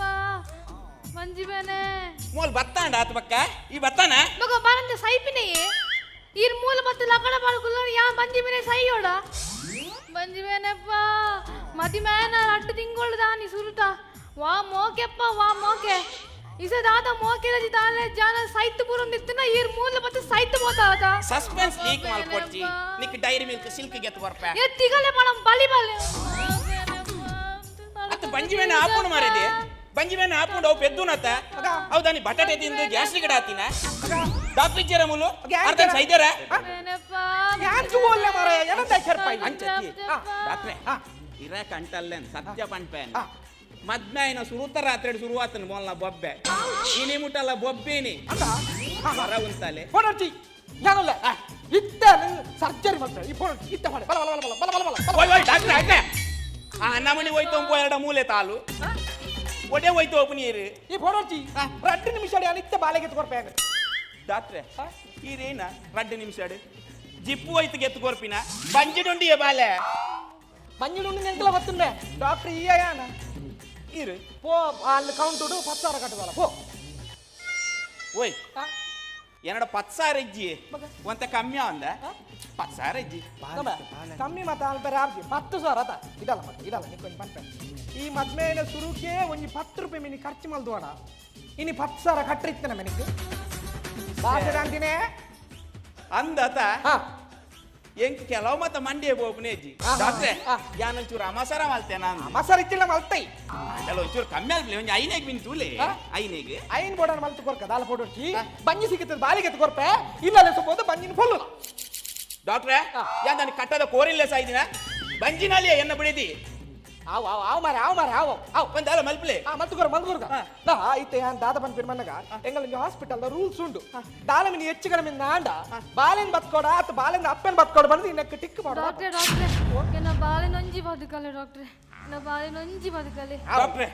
J: ಮಂಜು ಬೇನೆ.
I: ಮೋಲ್ ಬತ್ತಾಂಡ ಆತ ಬಕ್ಕ ಈ ಬತ್ತಾನ.
J: ಮಗ ಬಾರಂದ ಸೈಪಿನೆಯೇ ಈರ್ ಮೂಲ ಮತ್ತು ಲಗಡ ಬಾಳ್ಕುಲ್ಲ ಯಾ ಮಂಜಿ ಬೇನೆ ಸೈಯೋಡ ಮಂಜು ಬೇನೆಪ್ಪ. ಮದಿ ಮೇನ ಅಟ್ಟು ತಿಂಗಳು ದಾನಿ ಸುರುತ ವಾ ಮೋಕೆಪ್ಪ ವಾ ಮೋಕೆ ಇಸ ದಾದ ಮೋಕೆ ರಜಿ ತಾಲೆ ಜಾನ ಸೈತ್ ಪೂರ ನಿತ್ತನ ಈರ್ ಮೂಲ ಮತ್ತು ಸೈತ್ ಪೋತಾದ.
I: ಸಸ್ಪೆನ್ಸ್ ಲೀಕ್ ಮಲ್ಕೊಡ್ಚಿ ನಿಕ್ ಡೈರಿ ಮಿಲ್ಕ್ ಸಿಲ್ಕ್ ಗೆತ್ ಬರ್ಪೆ.
J: ಎ ತಿಗಲೆ ಪಣಂ ಬಲಿ ಬಲಿ.
I: ಅತ್ತ ಬಂಜಿ ಬೇನೆ ಆಪುಂಡು ಮಾರೇದಿ, ಬಂಜಿ ಬೇನೆ ಆಪುಂಡು ಅವು ಪೆದ್ದುನತ್ತ. ಹೌದಾ ನೀ ಬಟಾಟೆ ತಿಂದು ಗ್ಯಾಸ್ಟ್ರಿಕ್ ಆತಿನ ಡಾಕ್ಟರ್ ಇಚ್ಚಾರ ಮುಲು ಅರ್ಧ ಸೈದ್ಯರ.
J: ಬೇನೆಪ್ಪ.
E: ಯಾನ್ ಜುವೋಲ್ಲೆ ಮಾರಾಯ ಏನಂತ ಕೆರ್ಪಾಯಿ.
I: ಅಂಚತಿ ಡಾಕ್ಟ್ರೆ ಇರ ಕಂಟಲ್ಲೇನ್ ಸತ್ಯ ಪನ್ಪೇನ್. ಮದ್ಮಾಯಿನ ಸುರುತ ರಾತ್ರಿ ಶುರುವಾತನ ಮೊಲ್ಲ ಬೊಬ್ಬೆ ಇನಿ ಮುಟ್ಟಲ್ಲ ಬೊಬ್ಬೇನಿ ಹೊರ ಉಂತಾಲೆ.
E: ಫೋನ್ ಹಚ್ಚಿ ഞാനല്ല ಇತ್ತ ಸರ್ಜರಿ ಮಾಡ್ತಾರೆ ಈ ಫೋನ್ ಇತ್ತ ಮಾಡಿ ಬಲ ಬಲ ಬಲ ಬಲ ಬಲ ಬಲ ಬಲ.
I: ಓಯ್ ಓಯ್ ಡಾಕ್ಟ್ರೆ ಡಾಕ್ಟ್ರೆ. ಆ ನಮನಿ ಹೋಯ್ತು ಎರಡು ಮೂಲೆ ತಾಲು ಒಡೆ ಹೋಯ್ತು ಒಪ್ಪು ನೀರು
E: ಈ ಫೋಟೋಚಿ 2 ನಿಮಿಷ ಅನಿತ್ಯ ಬಾಲೆಗೆ ಎತ್ಕೊರ್ಪೆ.
I: ಡಾಕ್ಟ್ರೆ, ಈರೇನ 2 ನಿಮಿಷ ಜಿಪ್ಪು ಹೋಯ್ತು ಗೆತ್ತು ಕೊರ್ಪಿನ ಬಂಜಿಡುಂಡಿಯ ಬಾಲೆ.
E: ಬಂಜಿಡುಂಡಿ ನೆಂಕಲ ಗೊತ್ತುಂಡೆ ಡಾಕ್ಟರ್ ಈ ಯಾನ
I: ಇರು
E: ಪೋ ಅಲ್ಲಿ ಕೌಂಟುಡು 10,000 ಕಟ್ಟದಲ್ಲ ಪೋ.
I: ಓಯ್, ಏನಡ 10,000 ಇಜ್ಜಿ ಒಂತ ಕಮ್ಮಿ ಅಂದ 10,000 ಇಜ್ಜಿ
E: ಕಮ್ಮಿ ಮತ್ತ ಅಲ್ಪರೆ ಆರ್ಜಿ 10,000 ಆತ ಇದಲ್ಲ ಮತ್ತೆ ಇದಲ್ಲ ನಿಕ್ಕೊಂಜಿ ಪನ್ಪೆ. ಈ ಮದ್ಮೇಲೆ ಸುರುಕೆ ಒಂಜಿ 10 ರೂಪಾಯಿ ಮಿನಿ ಖರ್ಚು ಮಲ್ದುವಣ ಇನಿ 10,000 ಕಟ್ಟರಿತ್ತನ ಮೆನಿಕ್ ಬಾಸೆ ಅಂತಿನೇ
I: ಅಂದತ ಎಂಕ್ ಕೆಲವು ಮತ್ತ ಮಂಡಿಯ ಬೋಪನೆ ಅಜ್ಜಿ ಡಾಕ್ಟ್ರೆ, ಯಾನೊಂಚೂರು ಅಮಸರ ಮಲ್ತೇನ?
E: ಅಮಸರ ಇತ್ತಿಲ್ಲ ಮಲ್ತೈ.
I: ಅಲ್ಲ, ಒಂಚೂರು ಕಮ್ಮಿ ಆಗ್ಲಿ, ಒಂಜಿ ಐನೇಗ್ ಬಿನ್ ತೂಲೆ ಐನೇಗ್.
E: ಐನ್ ಬೋಡನ್ ಮಲ್ತು ಕೊರ್ಕ ದಾಲ ಫೋಟೋ ಬಂಜಿ ಸಿಕ್ಕುತ್ತದೆ ಬಾಲಿಗೆ ಕೊರ್ಪೆ ಇಲ್ಲ ಸಪೋದು ಬಂಜಿನ ಫುಲ್ಲು.
I: ಡಾಕ್ಟ್ರೆ, ಯಾ ನಾನು ಕಟ್ಟದ ಕೋರಿಲ್ಲ ಸಾಯ್ದಿನ ಬಂಜಿನಲ್ಲಿ ಎನ್ನ ಬಿಡಿದಿ.
E: ಆವ್ ಆವ್ ಆವ್ ಮಾರೆ ಆವ್ ಮಾರೆ ಆವ್ ಆವ್
I: ಒಂದಲ್ಲ ಮಲ್ಪಲೆ.
E: ಮಲ್ತುಕೊರ ಮಲ್ತುಕೊರ್ಕ ನಾ ಇತ್ತೆ ಯಾನ್ ದಾದ ಪನ್ಪಿನ ಮನ್ನಗ ಎಂಗಲ್ ಹಾಸ್ಪಿಟಲ್ ರೂಲ್ಸ್ ಉಂಡು. ದಾಲ ಮಿನಿ ಹೆಚ್ಚು ಕಡಿಮೆ ಆಂಡ ಬಾಲೆನ್ ಬತ್ಕೋಡ ಆತ ಬಾಲೆನ್ ಅಪ್ಪನ್ ಬತ್ಕೋಡ ಬಂದು ಇನ್ನಕ್ಕೆ ಟಿಕ್ ಮಾಡು.
J: ಡಾಕ್ಟ್ರೆ ಡಾಕ್ಟ್ರೆ, ನಾ ಬಾಲೆನೊಂಜಿ ಬದುಕಲೆ ಡಾಕ್ಟ್ರೆ, ನಾ ಬಾಲೆನೊಂಜಿ ಬದುಕಲೆ.
I: ಡಾಕ್ಟ್ರೆ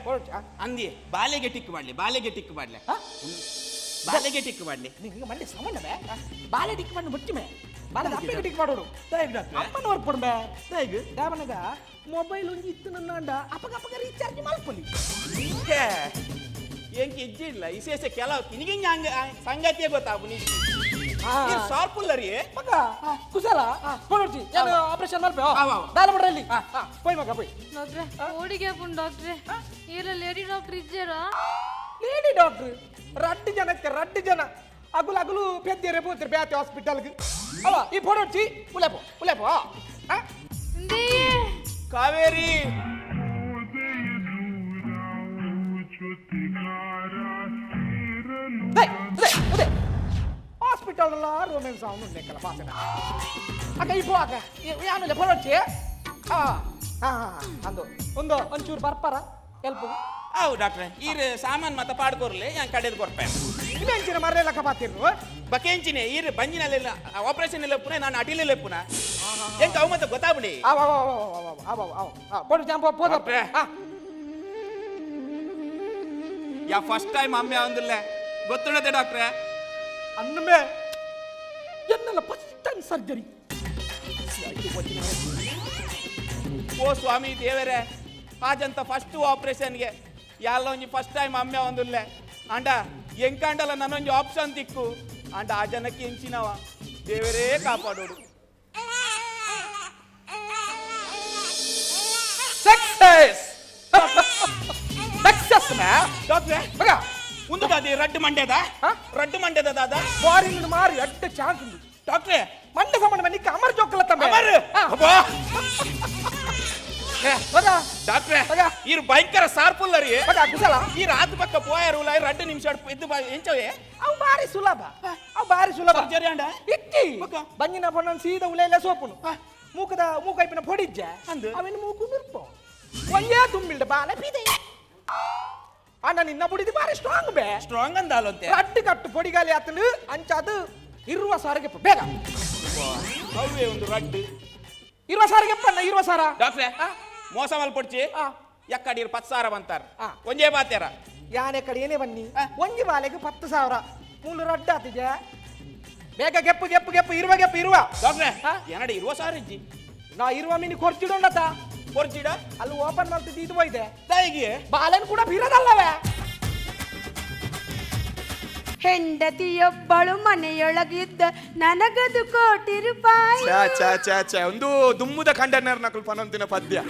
I: ಅಂದಿ ಬಾಲೆಗೆ ಟಿಕ್ ಮಾಡ್ಲಿ, ಬಾಲೆಗೆ ಟಿಕ್ ಮಾಡ್ಲಿ, ಬಾಲೆಗೆ ಟಿಕ್ ಮಾಡ್ಲಿ.
E: ನಿಂಗೆ ಮಂಡಿ ಸಮಣ್ಣವೆ ಬಾಲೆ ಟಿಕ್ ಮಾಡಿ ಮುಚ್ಚಿಮೆ ಬಾಲೆ ಅಪ್ಪಗೆ ಟಿಕ್ ಮಾಡೋಡು ಅಪ್ಪನ ಹೊರ್ಪೊಡ್ಬೆ ದಾವನಗ ಮೊಬೈಲ್ ಒಂಜಿ ಇತ್ತು ನನ್ನ ಅಂಡ ಅಪ್ಪಗ ಅಪ್ಪಗ ರೀಚಾರ್ಜ್ ಮಲ್ಪೊಲಿ.
I: ಎಂಕ್ ಇಜ್ಜಿ ಇಲ್ಲ ವಿಶೇಷ ಕೆಲವು ನಿನಗೆ ಹಂಗ ಸಂಗತಿಯೇ ಗೊತ್ತಾಪು ನೀ ಸಾರ್ಪುಲ್ಲರಿ
E: ಮಗ ಕುಶಲ ಕೊಡೋರ್ಜಿ ನಾನು ಆಪರೇಷನ್ ಮಲ್ಪೆ ದಾಲ ಮಾಡ್ರಲ್ಲಿ ಪೋಯ್ ಮಗ ಪೋಯ್.
J: ಡಾಕ್ಟ್ರೆ ಓಡಿಗೆ ಪುಂಡು ಡಾಕ್ಟ್ರೆ, ಈರ ಲೇಡಿ ಡಾಕ್ಟರ್ ಇಜ್ಜೇರಾ?
E: ಲೇಡಿ ಡಾಕ್ಟರ್ ರಡ್ಡು ಜನಕ್ಕೆ ರಡ್ಡು ಜನ ಅಗುಲು ಅಗುಲು ಪೆದ್ದೇರೆ ಪೋತಾರೆ ಬ್ಯಾತೆ ಹಾಸ್ಪಿಟಲ್ಗೆ ಅವ ಈ ಫೋಟೋರ್ಜಿ ಉಲೇಪೋ ಉಲೇಪೋ.
I: ಕಾವೇರಿ
E: ಹಾಸ್ಪಿಟಲ್ ರೋಮೆನ್ಸ್ ಅವನು ನೆಕ್ಕಲ್ಲ ಬಾಸನ ಅಕ್ಕ ಈ ಪೋ ಅಕ್ಕ ಯಾನು ಫೋಟೋರ್ಜಿ ಹಾಂ ಹಾಂ ಅಂದು ಒಂದು ಒಂಚೂರು ಬರ್ಪಾರ ಎಲ್ಪು.
I: ಅವು ಡಾಕ್ಟ್ರೆ ಈರ್ ಸಾಮಾನ್ ಮತ್ತ ಪಾಡ್ಕೊರ್ಲೆ ಯಾನ್ ಕಡೆದು ಕೊರ್ಪೆ.
E: ಇಂಚಿನ ಮರ್ರೆ ಲಕ್ಕ ಪಾತಿರ್ನು
I: ಬಕೆಂಚಿನೆ ಈರ್ ಬಂಜಿನಲ್ಲೆಲ್ಲ ಆಪರೇಷನ್ ಎಲ್ಲ ಪುನ ನಾನು ಅಟಿಲೆಲ್ಲ ಪುನ ಎಂಕ ಅವು ಮತ್ತೆ ಗೊತ್ತಾಗ್ಬಿಡಿ.
E: ಅವ ಅವ ಅವ ಅವ ಅವ ಅವ ಅವ ಪೋಡು ಜಾಂಪೋ ಪೋದಪ್ಪ.
I: ಯಾ ಫಸ್ಟ್ ಟೈಮ್ ಅಮ್ಮೆ ಅಂದಿಲ್ಲ ಗೊತ್ತುಂಡತೆ ಡಾಕ್ಟ್ರೆ.
E: ಅನ್ನಮೆ ಎನ್ನಲ್ಲ ಫಸ್ಟ್ ಟೈಮ್ ಸರ್ಜರಿ.
I: ಓ ಸ್ವಾಮಿ ದೇವರೇ, ಆಜಂತ ಫಸ್ಟ್ ಆಪರೇಷನ್ಗೆ ಯಾಲ ಒಂಜಿ ಫಸ್ಟ್ ಟೈಮ್ ಅಮ್ಮೆ ಒಂದುಲ್ಲೆ ಅಂಡ ಎಂಕಾಂಡಲ ನನ್ನೊಂಜಿ ಆಪ್ಷನ್ ತಿಕ್ಕು ಅಂಡ ಆ ಜನಕ್ಕೆ ಎಂಚಿನವ ದೇವರೇ ಕಾಪಾಡೋಡು.
E: ಸಕ್ಸಸ್ ಸಕ್ಸಸ್ ಮಾ
I: ಡಾಕ್ಟ್ರೆ
E: ಮಗ
I: ಒಂದು ದಾದಿ ರಡ್ಡು ಮಂಡ್ಯದ ರಡ್ಡು ಮಂಡ್ಯದ ದಾದ
E: ಫಾರಿನ್ ಮಾರಿ ಅಡ್ಡ ಚಾನ್ಸ್ ಉಂಟು
I: ಡಾಕ್ಟ್ರೆ.
E: ಮಂಡ ಸಂಬಂಧ ನಿಕ್ಕ ಅಮರ್ ಜೋಕಲ ತಮ್ಮ
I: ಅಮರ್ ಅಬ್ಬಾ ಡಾಕ್ಟ್ರೆ ಇರು ಭಯಂಕರ ಸಾರ್ಪುಲ್ಲರಿ
E: ಕುಶಲ
I: ಈ ರಾತ್ ಪಕ್ಕ ಪೋಯರು ಉಲಾಯ್ 2 ನಿಮಿಷ ಇದ್ದು ಎಂಚವೇ
E: ಅವು ಬಾರಿ ಸುಲಭ, ಅವು ಬಾರಿ ಸುಲಭ.
I: ಸರ್ಜರಿ ಅಂಡ
E: ಇಕ್ಕಿ ಬಂಜಿನ ಪೊಣ್ಣನ್ ಸೀದಾ ಉಲೈಲ ಸೋಪುನು ಮೂಕದ ಮೂಕೈಪಿನ ಪೊಡಿಜ್ಜ
I: ಅಂದು
E: ಅವಿನ ಮೂಕು ಮಿರ್ಪೋ ಒಂಜೇ ತುಂಬಿಲ್ಡ ಬಾಲ ಪೀದೆ ಅಣ್ಣ ನಿನ್ನ ಬುಡಿದು ಬಾರಿ ಸ್ಟ್ರಾಂಗ್ ಬೇ
I: ಸ್ಟ್ರಾಂಗ್ ಅಂದಾಲಂತೆ
E: ರಡ್ಡು ಕಟ್ಟು ಪೊಡಿಗಾಲಿ ಆತನು ಅಂಚಾದು ಇರುವ ಸಾರಿಗೆ ಬೇಗ
I: ಅವೇ ಒಂದು ರಡ್ಡು
E: ಇರುವ ಸಾರಿಗೆ ಅಣ್ಣ ಇರುವ ಸಾರ
I: ಡಾಕ್ಟ್ರೆ ಮೋಸ ಮಲ್ಪೊಡ್ಚಿ ಎಕ್ಕಡೀರು 10,000 ಬಂತಾರ ಒಂಜೇ ಬಾತೇರ
E: ಯಾನೆ ಕಡೆ ಏನೇ ಬನ್ನಿ ಒಂಜಿ ಬಾಲೆಗೆ 10,000 ಮೂಲು ರಡ್ಡು ಆತಿಜೆ ಬೇಗ ಗೆಪ್ಪು ಗೆಪ್ಪು ಗೆಪ್ಪು ಇರುವ ಗೆಪ್ಪು ಇರುವ
I: ಡಾಕ್ಟ್ರೆ ಏನಡ ಇರುವ ಸಾರ ಇಜ್ಜಿ
E: ನಾ ಇರುವ ಮೀನಿ ಕೊರ್ಚಿಡೋಣತ
I: ಕೊರ್ಚಿಡ
E: ಅಲ್ಲಿ ಓಪನ್ ಮಾಡ್ತಿದ್ದು ಇದು ಹೋಯ್ದೆ
I: ತಾಯಿಗೆ
E: ಬಾಲೆನ್ ಕೂಡ ಬೀರದಲ್ಲವೇ.
K: ಹೆಂಡತಿಯೊಬ್ಬಳು ಮನೆಯೊಳಗಿದ್ದ ನನಗದು ಕೋಟಿ ರೂಪಾಯಿ.
L: ಛೇ ಛೇ ಛೇ, ಒಂದು ದುಮ್ಮುದ ಖಂಡನರ್ ನಕಲ್ ಪನೊಂತಿನ ಪದ್ಯ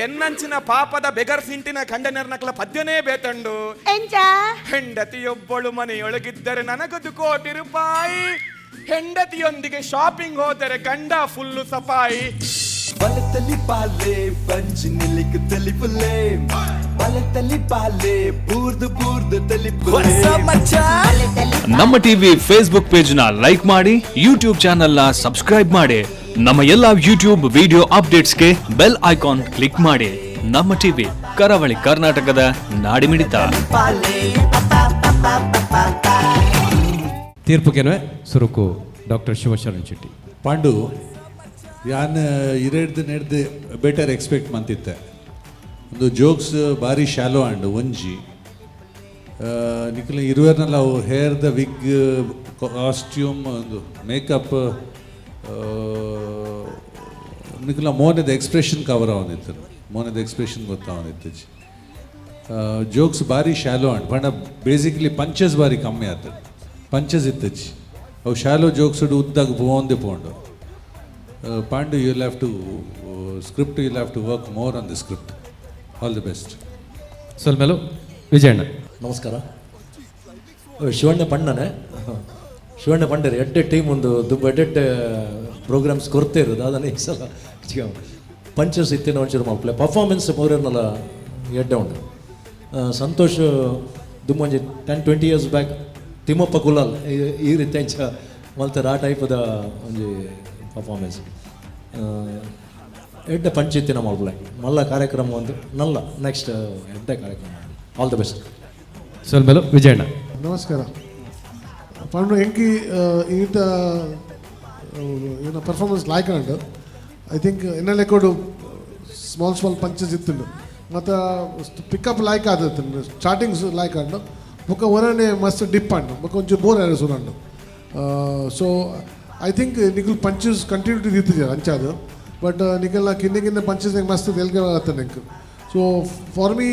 L: ಎನ್ನಂಚಿನ ಪಾಪದ ಬೆಗರ್ ಸಿಂಟಿನ ಖಂಡನರ್ ನಕಲ ಪದ್ಯನೇ ಬೇತಂಡು. ಹೆಂಡತಿಯೊಬ್ಬಳು ಮನೆಯೊಳಗಿದ್ದರೆ ನನಗದು ಕೋಟಿ ರೂಪಾಯಿ, ಹೆಂಡತಿಯೊಂದಿಗೆ ಶಾಪಿಂಗ್ ಹೋದರೆ ಗಂಡ ಫುಲ್ಲು ಸಫಾಯಿ.
A: ಬಲತಲಿ ಪಾಲೆ ಬಂಜಿನಿಲಿಕ್ ತಲಿಪುಲೆ ಬಲತಲಿ ಪಾಲೆ ಬೂರ್ದು ಬೂರ್ದು ತಲಿಪುಲೆ.
B: ನಮ್ಮ ಟಿವಿ ಫೇಸ್ಬುಕ್ ಪೇಜ್ ನ ಲೈಕ್ ಮಾಡಿ, ಯೂಟ್ಯೂಬ್ ಚಾನೆಲ್ ನ ಸಬ್ಸ್ಕ್ರೈಬ್ ಮಾಡಿ, ನಮ್ಮ ಎಲ್ಲಾ ಯೂಟ್ಯೂಬ್ ವಿಡಿಯೋ ಅಪ್ಡೇಟ್ಸ್ಗೆ ಬೆಲ್ ಐಕಾನ್ ಕ್ಲಿಕ್ ಮಾಡಿ. ನಮ್ಮ ಟಿವಿ, ಕರಾವಳಿ ಕರ್ನಾಟಕದ ನಾಡಿಮಿಡಿತ.
D: ತೀರ್ಪುಗೆನವೆ ಸುರುಕು ಡಾಕ್ಟರ್ ಶಿವಶರಣ್ ಶೆಟ್ಟಿ.
M: ಪಾಂಡು ಯಾನ್ ಇರೆಡ್ದು ನೆಡ್ದು ಬೆಟರ್ ಎಕ್ಸ್ಪೆಕ್ಟ್ ಮಂತಿತ್ತೆ. ಒಂದು ಜೋಕ್ಸ್ ಬಾರಿ ಶಾಲೋ ಆಂಡ್ ಒಂಜಿ ನಿಕುಲು ಇರುವೆರ್ನಲ ಅವು ಹೇರ್ the wig costume ಒಂದು ಮೇಕಪ್ ನಿಕುಲ ಮೋನೆದ ಎಕ್ಸ್ಪ್ರೆಷನ್ ಕವರ್ ಆವೊಂದಿತ್ತು, ಮೋನೆದ ಎಕ್ಸ್ಪ್ರೆಷನ್ ಗೊತ್ತಾವೊಂದಿತ್ತು. ಜೋಕ್ಸ್ ಬಾರಿ ಶಾಲೋ ಆಂಡ್ ಪಂಡ ಬೇಸಿಕಲಿ ಪಂಚಸ್ ಬಾರಿ ಕಮ್ಮಿ ಆತ, ಪಂಚಸ್ ಇತ್ತಚ್ಚಿ ಅವು ಶಾಲೋ ಜೋಕ್ಸ್ ಉದ್ದಾಗ ಪೋಂದೆ ಪೋಂಡು. Pandu, you have to script, you have to work more on the script. All the best.
D: ಸೊಲ್ಮೆಲು ವಿಜಯಣ್ಣ.
N: ನಮಸ್ಕಾರ. ಶಿವಣ್ಣ ಪಣ್ಣನೆ ಶಿವಣ್ಣ ಪಂಡೇರು ಎಡ್ಡೆ ಟೀಮ್ ಒಂದು ದುಂಬು ಎಡ್ಡೆಡ್ಡೆ ಪ್ರೋಗ್ರಾಮ್ಸ್ ಕೊರತೆ ಇರೋದು ಅದನ್ನ ಈ ಸಲ ಪಂಚಸ್ ಇತ್ತಿನ ಒಂಚೂರು ಮಲ್ಪಲೆ ಪರ್ಫಾರ್ಮೆನ್ಸ್ ಪೂರೆರ್ನಲ ಎಡ್ಡೆ ಉಂಡು. ಸಂತೋಷ್ ದುಂಬೊಂಜಿ 10-20 ಇಯರ್ಸ್ ಬ್ಯಾಕ್ ತಿಮ್ಮಪ್ಪ ಕುಲಾಲ್ ಈ ರೀತಿ ಅಂಚ ಮಲ್ತಾರೆ, ಆ ಟೈಪದ ಒಂಜಿ ಪರ್ಫಾರ್ಮೆನ್ಸ್ ಎಡ್ಡೆ ಪಂಚ್ ಇತ್ತಿನ ಮಲ್ಪಲೆ ಮಲ್ಲ ಕಾರ್ಯಕ್ರಮ ಒಂದು ನಲ್ಲ ನೆಕ್ಸ್ಟ್ ಎಡ್ಡೆ ಕಾರ್ಯಕ್ರಮ. All the best.
D: ಸೊಲ್ಮೆಲು ವಿಜಯಣ್ಣ.
O: ನಮಸ್ಕಾರ. ಪಂಡು ಎಂಕಿ ಈತ ಏನ ಪರ್ಫಾರ್ಮೆನ್ಸ್ ಲಾಯ್ಕ್ ಅಂಡ್ I think ಎನ್ನ ಲೆಕ್ಕೋಡು ಸ್ಮಾಲ್ ಸ್ಮಾಲ್ ಪಂಚಸ್ ಇತ್ತುಂಡು ಮತ್ತು ಪಿಕಪ್ ಲಾಯ್ಕ್ ಆದತ್ತು ಸ್ಟಾರ್ಟಿಂಗ್ ಲಾಯ್ಕ್ ಅಂಡು ಬೊಕ್ಕ ಒರನೆ ಮಸ್ತ್ ಡಿಪ್ ಅಂಡು ಬೊಕ್ಕ ಒಂಚೂರು ಬೋರ್ ಆಯ್ತು ಸುರಂಡು. ಸೊ I think ನಿಕುಲ್ ಪಂಚಸ್ ಕಂಟಿನ್ಯೂಟಿ ದೀತಿದ್ದಾರೆ ಅಂಚಾದು, ಬಟ್ ನಿಕಲ್ನ ಕಿನ್ನೆ ಕಿನ್ನೆ ಪಂಚಸ್ ಮಸ್ತ್ ತೆಲ್ಗೆ ಆಗುತ್ತೆ ಎಂಕ್. ಸೊ ಫಾರ್ ಮೀ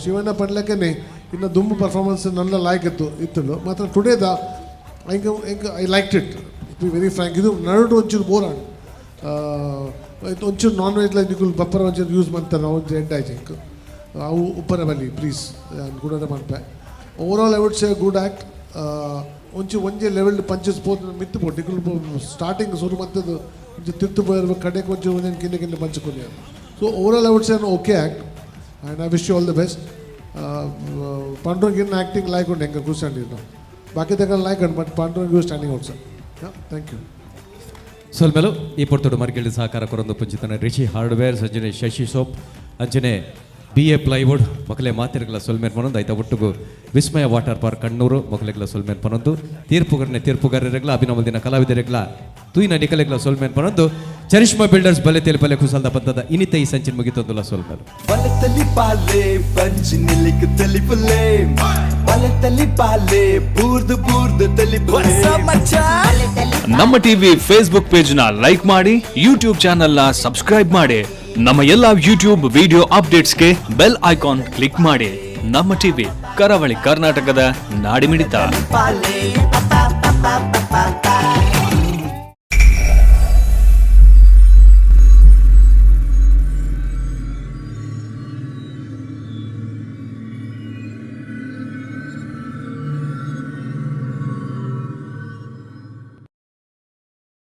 O: ಶಿವಣ್ಣ ಪಂಡ್ಲೆಕ್ಕನೆ ಇನ್ನು ದುಂಬು ಪರ್ಫಾರ್ಮೆನ್ಸ್ ನನ್ನ ಲಾಯ್ಕ್ ಇತ್ತು ಇತ್ತುಂಡು ಮಾತ್ರ ಟುಡೇದ ಎಂಕ್ ಎಂಕ್ I like it, be very frank. ಇದು ನಡುಟು ಒಂಚೂರು ಬೋರ್ ಆಂಡ್ ಒಂಚೂರು ನಾನ್ ವೆಜ್ ನಿಕುಲ್ ಬಪ್ಪರ ಒಂಚೂರು ಯೂಸ್ ಮಂತಾರೆ ಒಂಚೂರು ಎಂಡ್ ಆಯ್ತು ಎಂಕ್ ಅವು ಉಪ್ಪರ ಬಲ್ಲಿ ಪ್ಲೀಸ್ ಕೂಡ ಮನ್ಪೆ. Overall I would say good act. ಒಂಚೂರು ಒಂಜೆ ಲೆವೆಲ್ ಪಂಚಸ್ ಪೋತು ಮಿತ್ತು ಪೋಟು ನಿಕುಲ್ ಸ್ಟಾರ್ಟಿಂಗ್ ಶುರು ಮಂತದ್ದು ಒಂಚೂರು ತಿರ್ತು ಪೋಯಿರ್ಬೇಕು, ಕಡೆಗೆ ಒಂಚೂರು ಒಂದೇನು ಕಿನ್ನೆ ಕಿನ್ನೆ ಪಂಚ್ ಕೊರಿಯ. So overall I would say okay act and I wish you all the best. Pandurang acting like ಉಂಟು ಹೆಂಗೆ ಕೂರ್ಸಂಡಿದ್ದು ಬಾಕಿ ತಗ ಲೈಕ್ ಉಂಟು, but Pandurang you standing out sir. Thank you.
D: ಸೊಲ್ಮೆಲು. ಈ ಪೊರ್ತುಡು ಮರ್ಗಿಲ್ಡ್ ಸಹಕಾರ ಕೊರೊಂದು ಪುಂಚಿತನ ರಿಷಿ ಹಾರ್ಡ್ವೇರ್, ಸಂಜನೆ ಶಶಿ ಸೋಪ್, ಅಂಚನೆ ಬಿ ಎ ಪ್ಲೈವುಡ್ ಮೊಕಲೆ ಮಾತಿರ್ಗಲ ಸೊಲ್ಮೇರ್ ಪನೊಂದು ಐತ ಒಟ್ಟುಗು ವಿಸ್ಮಯ ವಾಟರ್ ಪಾರ್ಕ್ ಕಣ್ಣೂರು ಮೊಕಲೆಗ್ಲ ಸೊಲ್ಮೇರ್ ಪನೊಂದು ತೀರ್ಪುಗರನೆ ತೀರ್ಪುಗಾರರೆಗ್ಲ ಅಭಿನವ ದಿನ ಕಲಾವಿದರೆಗ್ಲ ತೂಯಿನ ನಿಕಲೆಗ್ಲ ಸೊಲ್ಮೇರ್ ಪನೊಂದು ಚರಿಷ್ಮಾ ಬಿಲ್ಡರ್ಸ್ ಬಲೆ ತೆಲಿಪಲೆ ಕುಸಲ್ದ ಪಂತದ ಇನಿತ ಈ ಸಂಚಿನ ಮುಗಿತೊಂದುಲ ಸೊಲ್ಮೇಲು.
A: ಬಲತಲಿ ಪಾಲೆ ಬಂಜಿ ನಿಲಿಕ್ ತೆಲಿಪುಲೆ ಬಲತಲಿ ಪಾಲೆ ಬೂರ್ದು ಬೂರ್ದು ತೆಲಿಪುಲೆ.
B: ನಮ್ಮ ಟಿವಿ ಫೇಸ್ಬುಕ್ ಪೇಜ್ ನ ಲೈಕ್ ಮಾಡಿ, ಯೂಟ್ಯೂಬ್ ಚಾನೆಲ್ ನ ಸಬ್ಸ್ಕ್ರೈಬ್ ಮಾಡಿ, ನಮ್ಮ ಎಲ್ಲಾ ಯೂಟ್ಯೂಬ್ ವಿಡಿಯೋ ಅಪ್ಡೇಟ್ಸ್ಗೆ ಬೆಲ್ ಐಕಾನ್ ಕ್ಲಿಕ್ ಮಾಡಿ. ನಮ್ಮ ಟಿವಿ, ಕರಾವಳಿ ಕರ್ನಾಟಕದ ನಾಡಿಮಿಡಿತ.
C: ಪಾಲೆ ಪಾ ಪಾ ಪಾ ಪಾ ಪಾ.